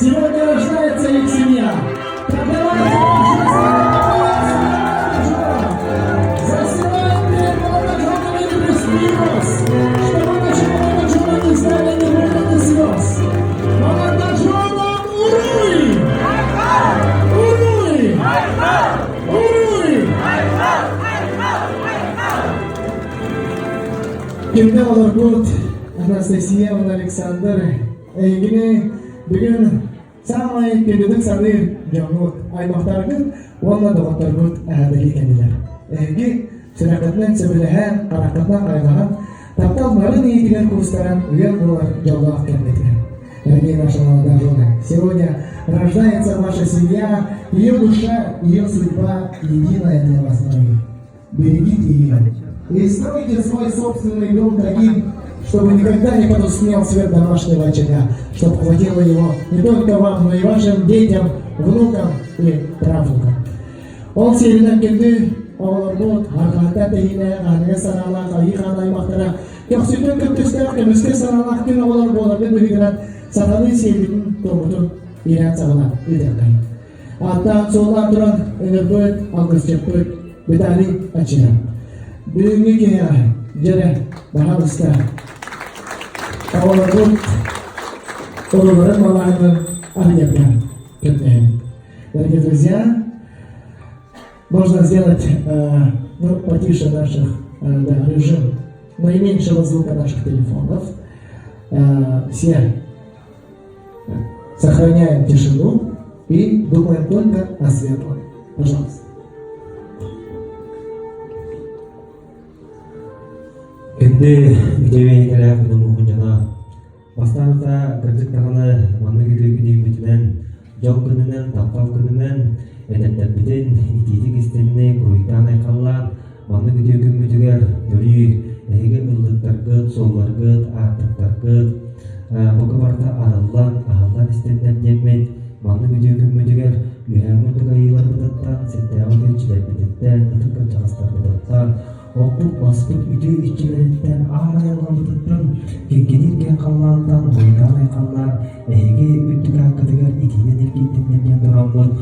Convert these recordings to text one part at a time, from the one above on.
Сегодня рождается их семья. Так давайте Застилаем перед молодоженами плюс чтобы наши молодожены не знали ни горя, ни слез. Молодоженам уруй! Уруй! Уруй! Кимде олорбут Анастасия уонна Александр эйигини бүгүн саамай күндүтүк саныыр дьоҥҥут, аймахтаргыт уонна доҕотторгут эҕэрдэлии кэллилэр. Эһиги сүрэххитинэн сөбүлэһэн, хараххытынан хайҕаһан, таптал нарын иитигэр куустаран ыал буолар дьоллоох кэмҥитигэр. Дорогие наши молодожены, сегодня рождается ваша семья, ее душа, ее судьба единая для вас двоих. Берегите ее и стройте свой собственный дом таким, чтобы никогда не потускнел свет домашнего очага, чтобы хватило его не только вам, но и вашим детям, внукам и правнукам. Ол сиэринэн күндү оҕолорбут арҕааттан тэһиинэ аныгы санаалаах айыы хаан аймахтара көхсүтүн көптүстээх көмүскэ санаалаах күн оҕолор буоларгыт быһыытынан сахалыы сиэрбитин туоммутун иирэн саҕалаан ыытыаххайын. Ааттаан-суоллаан туран ыҥырбыт, алгысчыппыт Виталий Ачина. Бүгүҥҥү киһиэхэ дьэрэ, баһаалыста, оҕолорбут оҕолорун малааһынын арыйарга көрдөһөбүт. Дорогие друзья, можно сделать э, ну, потише наших э, да, режим наименьшего звука наших телефонов. Э, все сохраняем тишину и думаем только о светлом. Пожалуйста. Күндү үтүө күнүм уһун дьоно Бастаан кырдьык даҕаны маннык үтүө күнүүбүтүнэн, дьол күнүнэн, таптал күнүнэн эдэрдэрбитин итиитик истинник, уруйдаан-айхаллаан маннык үтүө күммүтүгэр өрүү эһиги ыллыктаргыт, суолларгыт, аартыктаргыт бука барыта арыллан, аһыллан истиннэр диэммит маннык үтүө күммүтүгэр үөһээҥҥи үрдүк айыыларбытыттан, сирдээҕи үтүөччүлэрбититтэн, ытык кырдьаҕастарбытыттан Оппут-маспыт үтүө иччилэриттэн, аар айылҕабытыттан, киҥкиниир киэҥ халлаантан, уйдаан айхаллаан, эһиги үрдүк ааккытыгар итиинэн эргийдиннэр диэн тураммыт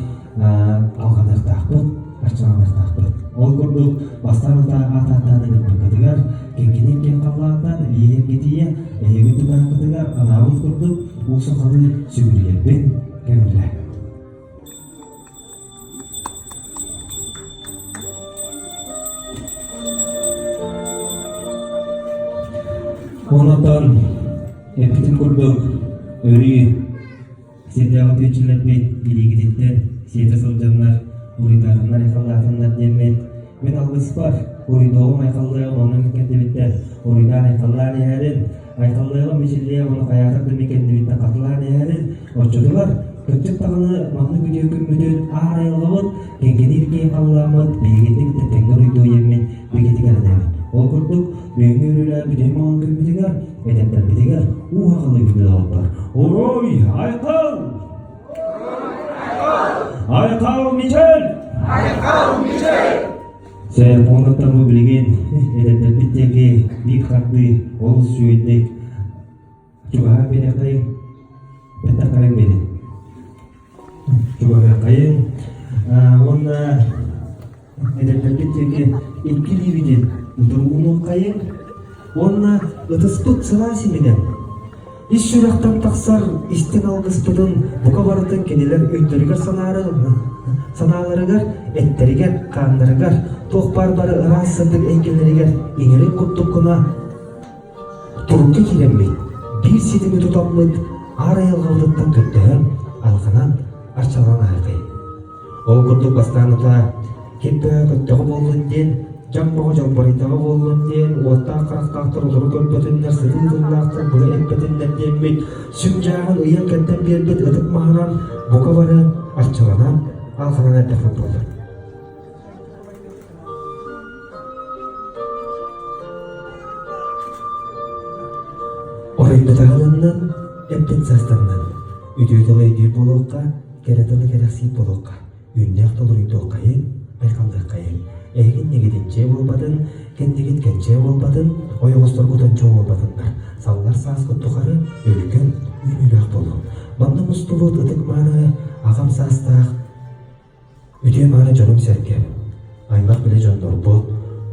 алҕаныахтаахпыт, арчыланыахтаахпыт. Ол курдук, бастаан утаа аат ааттаан ыҥырбыккытыгар, киҥкиниир киэҥ халлаантан иэйэн китийэ, эһиги үрдүк ааккытыгар анаабыт курдук уу сахалыы сүгүрүйэрбин көҥүлэ. Онтон эппитим курдук өрүү сирдээҕи үтүөччүлэрбит илиигититтэн сиэтэ сылдьаннар уруйдаатыннар айхаллаатыннар диэммин мин алгыспар уруйдуоҕум айхаллыаҕым онон кэннибиттэн уруйдаан айхаллаан иһэрин айхаллыаҕым мичиллиэҕим ону хайаатар да мин кэннибиттэн хатылаан иһэрин Оччотугар кырдьык даҕаны маннык үтүө күммүтүн аар айылҕабыт, кэҥкэниир киэҥ халлааммыт биһигитин тэҥҥэ уруйдуо диэммин бигэтик эрэнэбин. Ол курдук, бүгүҥҥү үөрүүлээх бүтэһик маҥан күммүтүгэр, эдэрдэрбитигэр уу аҕалыы күндү доҕоттор. Уруй! Айхал! Айхал Мичел! Айхал Мичел! Сэр, оннуттан бу билигин эдэрдэрбит диэки биир хардыы олус үчүгэйдик Чугаһаан биэриэххэйиҥ, бэттэхтэрин биэриҥ. Чугаһыаххайыҥ уонна эдэрдэргит диэки икки илиибитин утуругунуоххайыҥ уонна ытыспыт сылаас иминэн ис сүрэхтэн тахсар истиҥ алгыспытын бука барытын кинилэр өйдөрүгэр санааларыгар, эттэригэр, хааннарыгар, туох баар бары ыраас сырдык эйгэлэригэр иҥэрин курдук гына Турукка киирэммит, биир ситими тутаммыт, аар айылҕабытыттан көрдөһөн, алҕанан, арчаланан аһатый. Ол курдук бастаан утаа ким да көттөҕө буоллун диэн, дьаҥ бөҕө дьолборуйдаҕа буоллун диэн, уоттаах харахтаахтар утары көрбөтүннэр, сытыы тыллаахтар быһа эппэтиннэр диэммит, сүм-дьааҕын ыйан кэрдэн биэрбит ытык маһынан бука бары арчыланан, алҕанан эрдэхпит буоллар. Оройбутаҕынан эптин састаннан, үтүө тылы өйдүүр буолуохха, кэрэ тылы кэрэхсиир буолуохха, үүннээх толоруйдуоххайыҥ, айхаллыаххайыҥ, эһигин ньигитинчиэ буолбатын, кэннигит кэнчиэ буолбатын, ойоҕосторгут ончу буолбатыннар, саллар сааскыт тухары өлгөм, үүнүүлээх буолуҥ. Манна мустубут. мустубут ытык-мааны аҕам саастаах үтүө-мааны дьонум-сэргэм, аймах-билэ дьоннорбут,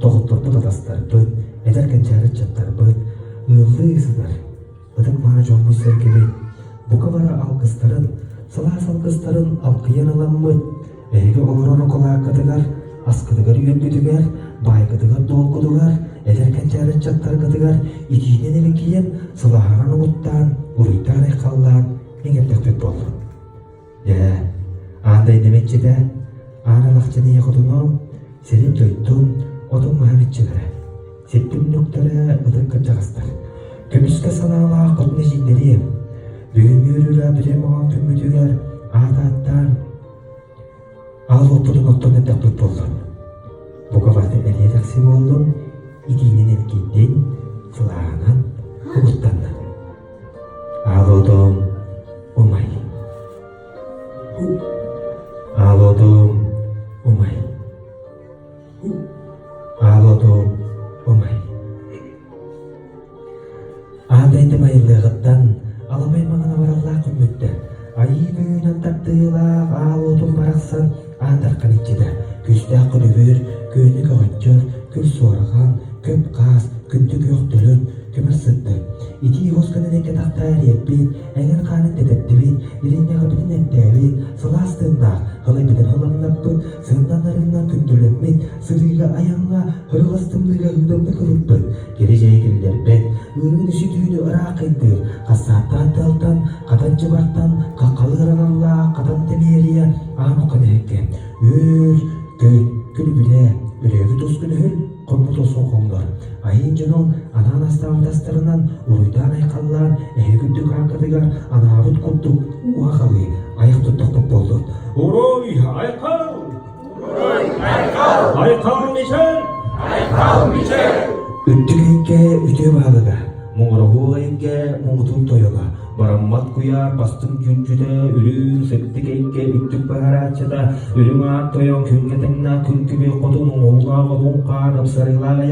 доҕотторбут-атастарбыт, эдэр кэнчээри ыччаттарбыт ыаллыы сытар ытык-мааны дьоммут-сэргэбит бука бары алгыстарын, сылаас алгыстарын алкыйан ыламмыт, эһиги олорор окулааккытыгар, аскытыгар-үөлгүтүгэр, баайгытыгар-дуолгутугар, эдэр кэнчээри ыччаттаргытыгар итиинэн илгийэн, сылааһынан угуттаан, уруйдаан-айхаллаан иҥэрдэхпит буоллун. Дьэ, аан дойдум иччитэ, аан алахчын ийэ хотунум, сирим-дойдум, отум-маһым иччилэрэ, сирдим нүктэрэ ытык кырдьаҕастар, көмүскэ санаалаах хотун эдьиийдэриэм, бүгүҥҥү үөрүүлээх бүтүн моҕол күммүтүгэр аат ааттаан, аал уоппутун оттон эрдэхпит буоллун. Бука барыта эриэ-дэхси буоллун, итиинэн эргийдин, сылааһынан угуттаннын. Аалодом умай. Аалодом умай. Аалодом умай. Аан дойду айыллыаҕыттан аламай маҥан абыраллаах күммүттэ айыы күүһүнэн тардыылаах аал уотун барахсан аан дархан иччитэ күүстээх күлүбүр, күөнү көҕөччөр, күл суорҕан, көп хаас, күндү күөх төлөн, көмөр сырдык. Итии хос гынан эккэтахтаа эриэппит, эҥин хаанын тэтэрдибит, иринньэҕибитин эмтээбит, сылаас тыыннаах, халайбытын халамнаппыт, сыҥнан-арыҥнан күндүлэммит, сырыыга айаҥҥа, һырылас тымныыга ыыдамнык ылыппыт, кири-дьайы киллэрбэт, ыарыын үсүтүүнү ыраах кыйдыыр, хассааттаан тыалтан, хатан дьыбартан, хаххалыыр аналлаах хатан тэмиэрийэ аан окко нэһиккэ, үөр, көт, күлүбүрээ, өрөөбүт ус күнүһүн, хоммут осуон хоҥнор. Айыын дьонуҥ анаан астаабыт астарынан уруйдаан-айхаллаан эһиги үрдүк ааккытыгар анаабыт курдук уһа-халыы айах туттахпыт буоллун. Уруй, айхал! Уруй, айхал! Айхал Мичел! Айхал Мичел! Үрдүк эйгэ үтүө баһылыга, муҥураһуох эйгэ муҥутун тойоно, бараммат куйаар бастыҥ дьүнчүтэ, үрүҥ сырдык эйгэ үрдүк баһарааччыта, үрүҥ аат тойон күҥҥэ тэҥнээх күн күбүй хотун уҥуоҕулаах одун хаан ыпсарыылаах айаан.